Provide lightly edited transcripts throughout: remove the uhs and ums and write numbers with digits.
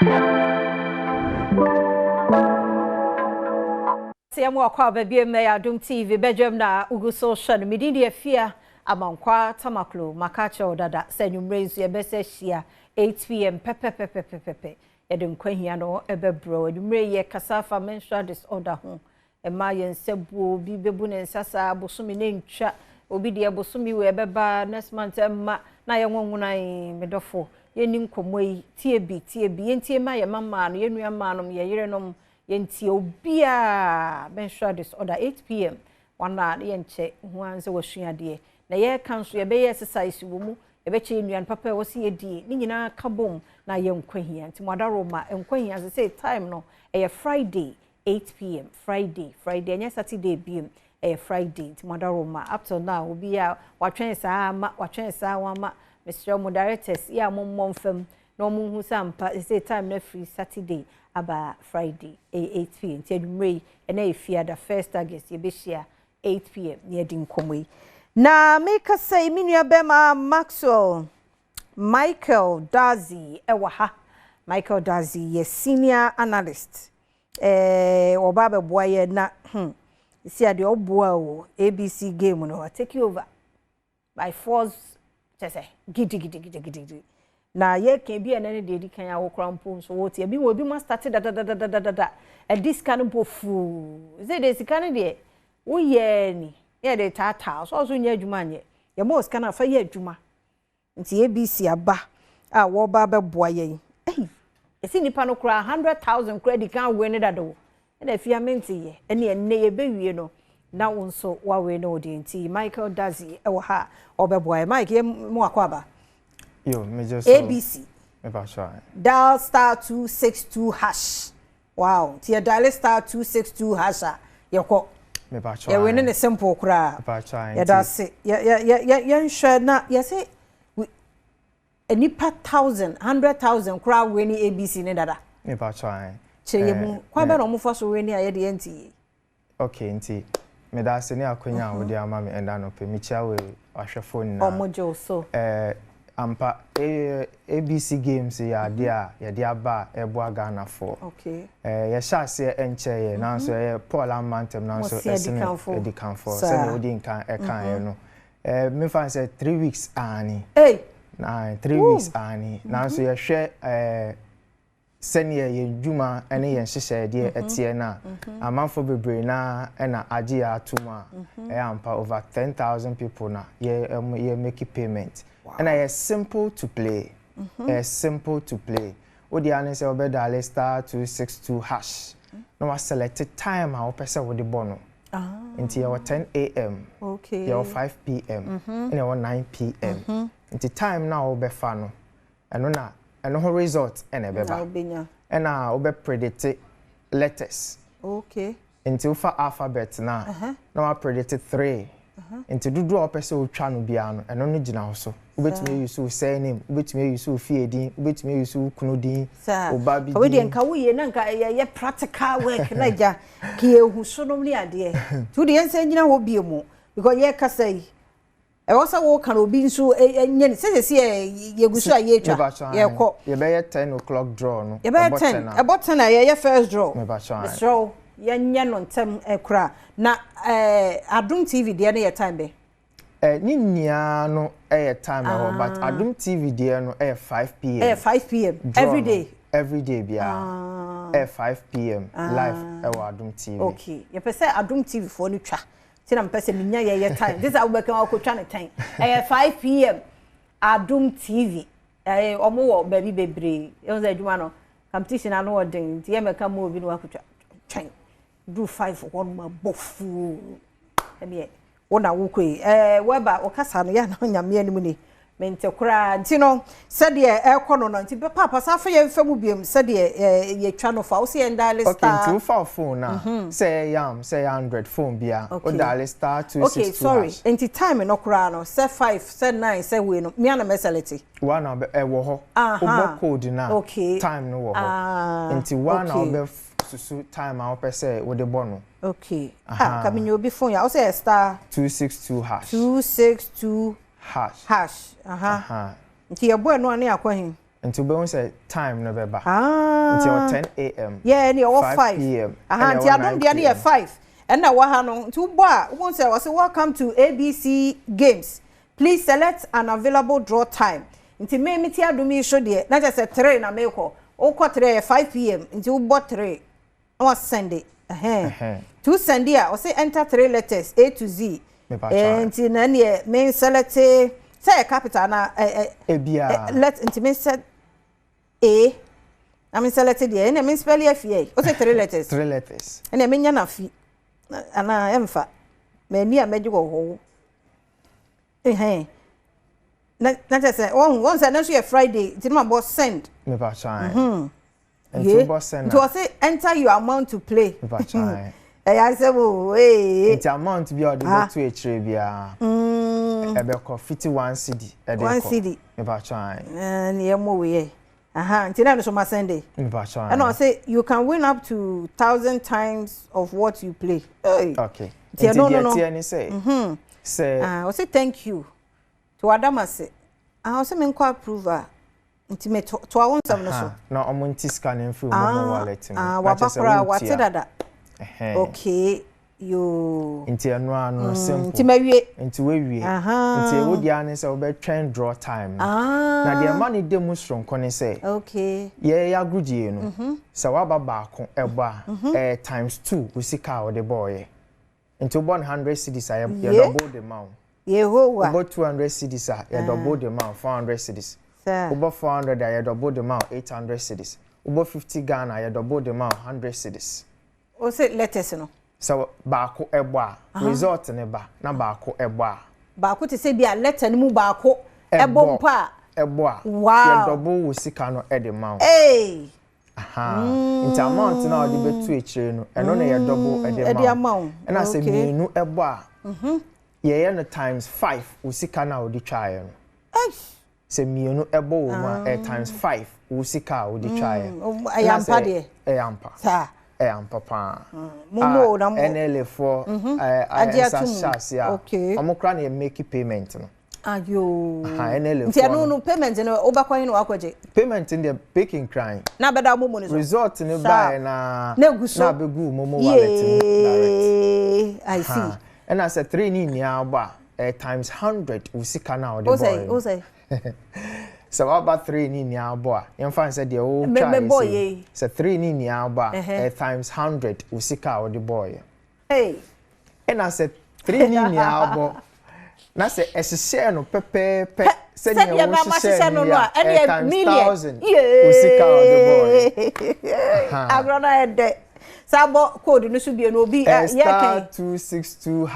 Sɛ yɛma wakɔ aba bio mmɛ yɛ Adom TV badwam na wogu so hwɛ no. Me din de Afia Amankwa Tamaklo. Maka akyerɛ wo dada sɛ anwummerɛ yi nso yɛbɛsɛ ahyia 8pm pɛpɛpɛpɛpɛpɛ. Yɛde nkwa hia no ɛbɛbrɛ wo. Anwummerɛ yi yɛkasa afa menstrual disorder ho. Ɛma yɛn nsa buo, obi bɛbu ne nsa saa bosome ne ntwa. Obi deɛ bosome wei ɛbɛba next month ɛmma na yɛ nwonwonan me dɔfo. Yɛnni nkɔmmɔ yi, tie bi, tie bi. Yɛntie ma yɛ mama no, yɛn nua mmaa nom, yɛ yerenom, yɛntie obiara menstrual disorder 8 p.m. Wana ne yɛnkyɛ ho ara sɛ wasua adeɛ. Na yɛreka nso yɛbɛyɛ exercise wɔ mu, yɛbɛkyɛ nnuane papa a ɛwɔ sɛ yɛdie ne nyinaa ka bom na yɛ nkwa hia. Nti mo adaroma nkwa hia sɛ time no ɛyɛ Friday 8 p.m., Friday, Friday, ɛnyɛ Saturday biem, ɛyɛ Friday. Nti mo adaroma up till now obi a watwɛn saa ama watwɛn saa wama. Mesrɛ mo directors yɛ a mommɔ mfam na ɔmo hu sɛ ampa sɛ time no afiri Saturday aba Friday ɛyɛ 8 p.m. Nti anwummerɛ yi ɛna yɛ fiada 1st August yɛbɛhyia 8 p.m. na yɛdi nkɔmmɔ yi. Na mekasa yi, me nua bɛrima Maxwell Michael Dazi ɛwɔ ha. Michael Dazi yɛ senior analyst, ɔba abɛboa yɛ na si adeɛ ɔboa o ABC game no take over by force, kyɛ sɛ gidigidigidigidi na yɛka bi. Ɛnɛ ne deɛ edi kan a wɔkora mpo nso wɔte ebi wɔ ebi mu astart dadadadadada ɛdi sika no mpo fuu sɛ deɛ sika no deɛ woyɛ ni yɛ de taataa so ɔso nyɛ adwuma nyɛ yɛma wɔ sika no afa yɛ adwuma. Nti ABC aba a wɔba abɛboa yɛn. Ɛyi esi nipa no koraa 100,000 koraa di kan wei ne dada o ɛna afia mente yɛ ɛne ɛnɛ yɛbɛwie no na wo nso wawei no deɛ. Nti Michael Dazi ɛwɔ ha a ɔbɛboa yɛ. Mike, yɛ mu akɔ aba. Yo, megye so. ABC. Mepa so. Dial *262#. Wow, nti yɛ dial *262# a yɛkɔ. Mepa so. Yɛwei ne ne simple koraa. Mepa so. Yɛda ase. Yɛnhwɛ na yɛsɛ nipa thousand 100,000 koraa wei ne ABC ne dada. Mepa so. Kyerɛ yɛ mu kwan bɛ na ɔmofa so wei ne a yɛde yɛnti yie. Okay, nti meda ase ne akwanya a wode ama me ɛnda no pɛ. Mekyia wɔ ahwɛfoɔ nyinaa. Ɔmo gye wo so. Ampa, ABC games yɛ adeɛ a yɛde aba a ɛboa Ghanafoɔ. Yɛhyɛ aseɛ nkyɛeɛ nanso ɛyɛ Paul amma ntɛm nanso Mo si ɛsene adikanfoɔ. Adikanfoɔ Saa. Sɛnea wodi nkan ɛkaeɛ no, mefa n sɛ 3 weeks ani Hey. na 3 weeks ani nanso yɛhwɛ sɛnea yɛn dwuma ne yɛn nhyehyɛedeɛ ɛteɛ no a, amanfoɔ bebree naa ɛna agye yɛ ato mu a ɛyɛ ampa over 10,000 people na yɛ ɛmo yɛ make payment. Ɛna yɛ simple to play, ɛyɛ simple to play. Wode ane sɛ wobɛdial *262# na waselect time a wopɛ sɛ wode bɔ no. Nti yɛwɔ 10 a.m., yɛwɔ 5 p.m., ɛna yɛwɔ 9 p.m. Nti time na wobɛfa no, ɛno na ɛno ho result ɛna Na ɛbɛba. Wobɛnya. Ɛna wobɛpredict letters. Nti wofa alphabet na wapredict three. Nti dodoɔ a wopɛ sɛ wotwa no biara no, ɛno no gyina wo so. Wobɛtumi ayi so wo surname, wobɛtumi ayi so wo fie din, wobɛtumi ayi so wo kunu din, Saa. wo ba bi Ka wei deɛ din. nka woyɛ na nka yɛyɛ practical work na gya ka yɛhu so nom ne adeɛ. Nti wode yɛnsa nyina hɔ bio mu because yɛkasa yi ɛwɔ sɛ woka no obi nso ɛnyɛ ne sɛ sɛsi yɛgu so a yɛtwa Mepa yɛkɔ. Yɛbɛyɛ 10 o'clock draw no. Yɛbɛyɛ Ɛbɔ 10 a. ɛbɔ 10 a yɛyɛ first draw. Mepa kyɛw. Mesrɛ wo yɛnyɛ no ntɛm koraa na Adom TV deɛ no yɛ time bɛ? Ne nyinaa no ɛyɛ time ɛwɔ, but Adom TV deɛ no ɛyɛ 5 p.m. Ɛyɛ 5 p.m. Draw every no, day? Every day biara ɛyɛ 5 p.m. live ɛwɔ Adom TV. Okay, yɛpɛ sɛ Adom TV foɔ no twa nti na mepɛ sɛ menya yɛyɛ time this a wobɛka wakɔtwa ne tɛn. Ɛyɛ 5 p.m. Adom TV. Ɛyɛ ɔmo wɔ baabi bebree. Ɛhu sɛ adwuma no competition ano wɔ den nti yɛmɛka ma obi no wakɔtwa twɛn duru 5 hɔ nom abɔ fuu. Ɛneɛ wo na wokɔ yi wɛba wɔkasa no yɛ na Nyame anim ni mente koraa. Nti no sɛdeɛ ɛrekɔ no nti paapa saa fa yɛn mfa mu biom sɛdeɛ yɛtwa no fa wo sɛ yɛn dial Okay, star. Nti wofa wo phone a, sɛ ɛyɛ yam sɛ ɛyɛ Android phone bia, wo dial star two six two Sorry. hash. Nti time no koraa no sɛ 5 sɛ 9 sɛ wei no mea na mɛselect? One na ɛwɔ hɔ. Wobɔ code na time no wɔ hɔ. Nti one na wobɛ susu time a wopɛ sɛ wode bɔ no. Okay, ah, ka menya obi phone ya wo sɛ yɛ star 262#. 262 Hash. Hash, aha. Nti yɛbɔ ɛno a ne akɔ he? Nti wobɛhu sɛ time no bɛba. Ah. Nti ɛwɔ 10 a.m. Yeah, ɛne ɛwɔ 5 5 p.m. Aha, ɛna nti ɛwɔ Adom 9 deɛ no yɛ p.m. 5 ɛna ɛwɔ ha no. Nti wobɔ a, wobɛhu sɛ wɔse, "Welcome to ABC Games. Please select an available draw time." Nti me mete Adom yi so deɛ, na kyerɛ sɛ 3 na meekɔ. Wokɔ 3, ɛyɛ 5 p.m. Nti wobɔ 3 na wasend. Ɛhɛn. Nti wo send a, ɔse enter three letters A to Z. Mepa Eh, kyɛw. Nti na ɛneɛ me select sɛ yɛ capital na Ebia. Let nti me set A na me select deɛ ɛna me spell afie yi. Ɔse three letters. Three letters. Ɛna menya na fi anaa ɛmfa m'ani a mɛgye wɔ hɔ. Ɛhɛn, na kyerɛ sɛ wɔn sɛ ɛno nso yɛ Friday, nti na mabɔ send. Mepa kyɛw. Nti Ye. wobɔ send Nti a, wɔse enter your amount to play. Mepa kyɛw. Ɛyɛ asɛm o, ee. Nti amount bi a ɔde bɛto akyire biara, ɛbɛkɔ fiti 1 cedi ɛde kɔ. 1 cedi. Mepa kyɛw. Ɛɛ, ne yɛ mo wei yɛ aha, nti na ɛno nso ma send. Mepa kyɛw. Ɛna ɔse you can win up to 1,000 times of what you play. Hey. Okay. Nti Nti ɛno deɛ no. teɛ ne sɛ Ah, ɔse thank you nti wadam ase. Ah, ɔse menkɔ approve a, nti me toa wo nsɛm no so. Aha, na ɔmo nti sika no mfiri momo wallet mu. Ah, Na waba kyerɛ sɛ koraa wotua. Wate dada. Ɛhɛn. Okay, yoo. Nti ɛno ano simple. Nti mawie. Nti wawie. Aha. Nti ɛwo deɛ ne sɛ wobɛtwɛn draw time no. Na deɛ ɛma ne da mu soronko ne sɛ yɛyɛ agrodie no, sɛ waba baako ɛbɔ a, ɛyɛ times two wo sika a wode bɔɔyɛ. Nti wobɔ no 100 cedis a, Ye. yɛ double de ma wo. Yehowa. Wobɔ 200 cedis a, yɛ double de ma wo, 400 cedis. Saa. Wobɔ 400 a, yɛ double de ma wo, 800 cedis. Wobɔ 50 Ghana a, yɛ double de ma wo, 100 cedis. O sɛ letters no. Sɛ baako ɛbɔ a, result ne ba na baako ɛbɔ a, Baako te sɛ bi a letter no mu baako ɛbɔ mpo a. Ɛbɔ a, yɛ double wo sika no ɛde ma wo. Ee. Aha. Nti amount na ɔde bɛto akyire no, ɛno na yɛ double ɛde Ɛde ma ama wo. wo. Ɛna sɛ mmienu ɛbɔ a, yɛyɛ no times five wo sika no a wode twaeɛ no. Eish. Sɛ mmienu ɛbɔ wɔ mu a, ɛyɛ times five wo sika a wode twaeɛ. Ɛyɛ Ɛna ampa sɛ deɛ. Ɛyɛ ampa. Saa. Ɛyɛ ampa paa. Mo mo o na mo. NLA foɔ Agye nsa ato mu. hyɛ ase a, ɔmo kora na yɛ make payment no. Ayo. Aha, NLA Nti foɔ ɛno no. no, payment no, wobɛkɔ he na wakɔgye? Payment no deɛ, picking kran. Na bɛda mo mu no so. Result no Sharp. baeɛ na Na egu so. na abɛgu momo wallet mu direct. Yee. I see. Ha. Ɛna sɛ three ne nyinaa bɔ a, ɛyɛ times 100 wo sika no a wode O sɛ bɔɔyɛ o no. sɛ. Sɛ waba three ne nyinaa bɔ a, yɛmfa no sɛ deɛ wotwa Me yɛ bɔɔ sei. yei. Sɛ three ne nyinaa bɔ a, Ɛhɛ. ɛyɛ times 100 wo sika a wode bɔɔyɛ. Hey. Ɛna sɛ three ne nyinaa bɔ na sɛ ɛhyehyɛɛ no pɛpɛɛpɛ Sɛdeɛ sɛdeɛ ma mahyehyɛ wohyehyɛɛ no no no yi a, a, ɛneɛ ɛyɛ times million. 1,000 wo sika a wode bɔɔyɛ. Aha. Agorɔ no ayɛ dɛ. Sɛ abɔ code no so bio no, obi Ɛyɛ yɛ star kɛn. 262#.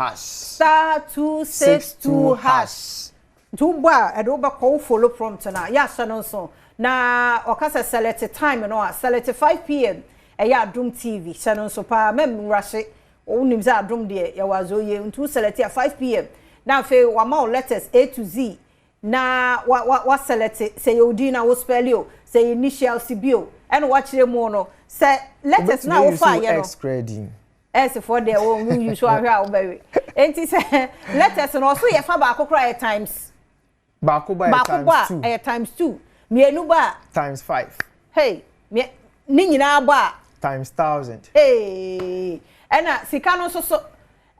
*262#. Nti wobɔ a, ɛde wobɛkɔ wo follow prompt no a yɛahyɛ no nso na ɔka sɛ select time no a, select 5 p.m. Ɛyɛ Adom TV. Hyɛ no nso paa, mɛmwurahye. Wonim sɛ Adom deɛ, yɛwɔ azɔ yie. Nti wo select a 5 p.m. na afei wama wo letters A to Z na wa select sɛ yɛ odin na wo spell o, sɛ yɛ initials bi o, ɛna wakyerɛ mu no sɛ letters na wofa yɛ no. X credit. Ɛsifoɔ deɛ, wɔn yi so ahwɛ a, wobɛwe. Nti sɛ letters no ɔso yɛfa baako koraa, yɛ times Baako ba yɛ baako times bɔ a, two. Ɛyɛ times two. Mmienu bɔ a, Times five. Hey, ne nyinaa bɔ a, Times 1,000. Hey, ɛna sika no nso so,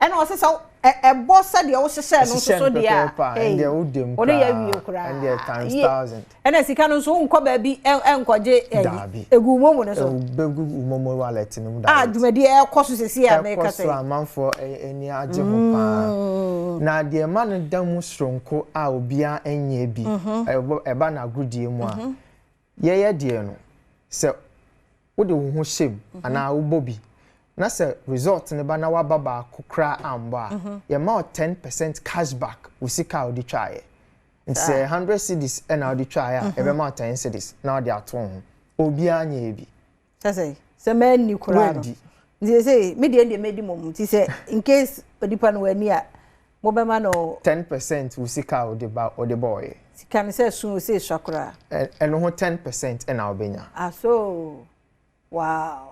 ɛna ɔsɛ sɛ ɛbɔ sɛdeɛ wohyehyɛ no nso Ɛhyehyɛ so no deɛ a, pɛpɛɛpɛ a, hey, ɛndeɛ wodam wɔde yɛ awie koraa. koraa. Ɛndeɛ times Yie. 1,000. Ɛna sika no nso, wonkɔ baabi ɛnkɔgye ɛyi Daabi. egu momo no so. Ɛbɛgu wo momo wallet no mu A direct. dwumadie ɛkɔ so sisi a Ɛkɔ mɛka so sɛ amanfoɔ ani agye ho paa. Na deɛ ɛma no da mu soronko a obiara nyɛ bi, ɛba n'agodie mu a, yɛyɛ deɛ no sɛ wode wo ho hyɛ mu anaa wobɔ bi na sɛ result ne ba na waba baako koraa ambɔ a, yɛma wo 10% cashback wo sika a wode twaeɛ. Nti sɛ 100 cedis ɛna wode twaeɛ a, ɛbɛma wo 10 cedis na wode ato wo ho. Obiara nyɛ bi. Sɛ mɛnni koraa no. Woandi. Nti sɛ me deɛ mɛdi mom, nti sɛ in case onipa no w'ani a, mobɛma no 10% wo sika a wode ba wode bɔɔyɛ. Sika no sɛ sun sɛ esua koraa. Ɛno ho 10% ɛna wobɛnya. Aso wow.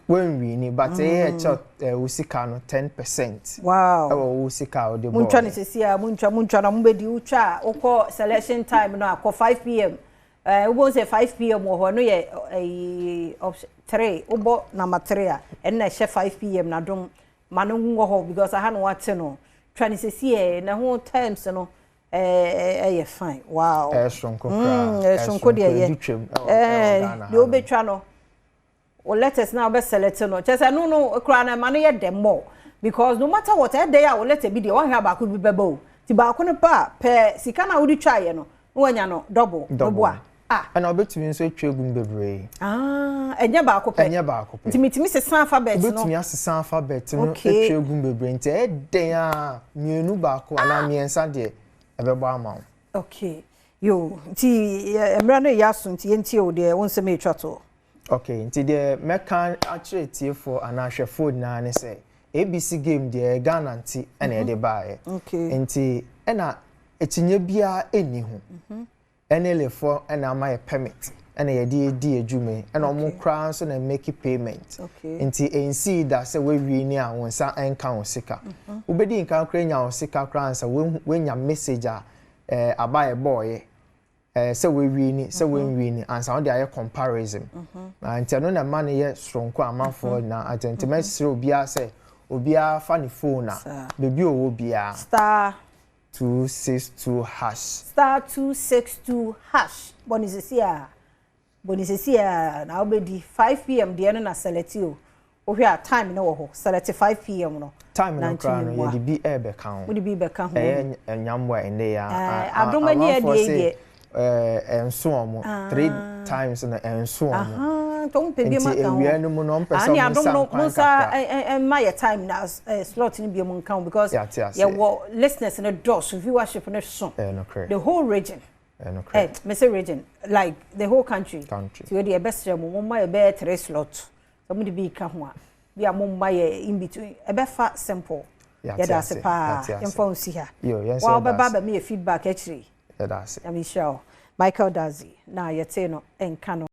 Wɔnwini, but ɛyɛ ɛkyɛ wo sika no 10% ɛwɔ wo sika a wode Montwa no bɔɔyɛ. sisi a, montwa, montwa na mobɛdi. Wotwa a, wokɔ selection time no a, kɔ 5 p.m. Wobɛhu sɛ 5 p.m. wɔ hɔ no yɛ ɛyi option 3. Wobɔ number 3 a, ɛno na ɛhyɛ 5 p.m. na dom ma no wɔ hɔ because aha na wate no twa ne sɛsi ɛ na ho terms no ɛyɛ fine. Wow. Ɛyɛ soronko koraa. Ɛyɛ soronko deɛ yɛ ɛdi twam ɛwɔ Ghana deɛ wobɛtwa no wo letters na wobɛ select no kyerɛ sɛ no koraa no ɛma no yɛ dɛm more because no matter what, ɛdɛ a wo letter bi deɛ wɔahwɛ baako bi bɛba o, nti baako no pa a pɛ sika no a wode twaeɛ no na wanya no double. Double. Double ah. Ɛna wobɛtumi nso atwa egu mu bebree. Ah, ɛnyɛ baako pɛ? Ɛnyɛ baako pɛ. Nti metumi sesa alphabet no? Wobɛtumi asesa alphabet no atwa egu mu bebree, nti ɛyɛ den a mmienu, baako anaa mmiɛnsa deɛ ɛbɛbɔ ama wo. Okay, yo, nti mmerɛ no yɛ aso, nti yɛntie wo deɛ wo nsɛm ɛtwa toɔ. Okay, nti deɛ mɛka akyerɛ tiefoɔ anaa ahwɛfoɔ nyinaa ne sɛ ABC game deɛ, Ghana nti ɛna yɛde baeɛ. Nti ɛna akyinnye biara ɛnni ho. NLA ɛna ama yɛ permit ɛna yɛde di adwuma yi, ɛna ɔmo koraa nso na make payment. Nti ɛnsii da sɛ woawie ni a wo nsa ɛnka wo sika. Wobɛdi nkan koraa nya wo sika koraa ansa woanya message a aba yɛ bɔɔyɛ sɛ woawie ni sɛ woanwie ni ansa wode ayɛ comparison. Na nti ɛno na ɛma no yɛ soronko amanfoɔ na ate. Nti mɛsrɛ obiara sɛ obiara fa ne phone a beebi a ɔwɔ biara star 262#. *262#. Bɔ ne sisi a, bɔ ne sisi a na wobɛdi 5 p.m. deɛ no na select o. Wohwɛ a time no wɔ hɔ, select 5 p.m. no. Time na no koraa no ntumi mmoa. Yɛde bi ɛɛbɛka ho. Wode bi bɛka ho. Ɛyɛ nyamboa ɛnɛ yi a Adom ani yɛ amanfoɔ deɛ yi se, deɛ. Ɛnso ɔmo three times na ɛnso ɔmo. Aha, nti ɔmo pɛ bi ma nti ka ho. Ewia no mu no, ɔmo pɛ sɛ Ani ɔmo adom nsa no nkwan mo nsa kakra. Ɛma yɛ time na slot no bi mu nka ho because Yɛate ase. yɛwɔ listeners no dɔɔso, viewership no so. Ɛyɛ nokorɛ. The whole region. Ɛyɛ nokorɛ. Mese region, like the whole country. Country. Nti wei deɛ ɛbɛsrɛ mo, mo ma yɛ bɛyɛ three slot sɛ mo de bi ka ho a bi a mo ma yɛ in between, ɛbɛfa simple. Yɛate Yɛda ase ase, paa. yɛate ase. Yɛmfa wo si ha. Yo, yɛn nso wa yɛda wobɛba ase. abɛma yɛ feedback akyire. Yɛda ase. Nyame nhyira wo. Michael Dazi na yɛte no ɛnka no.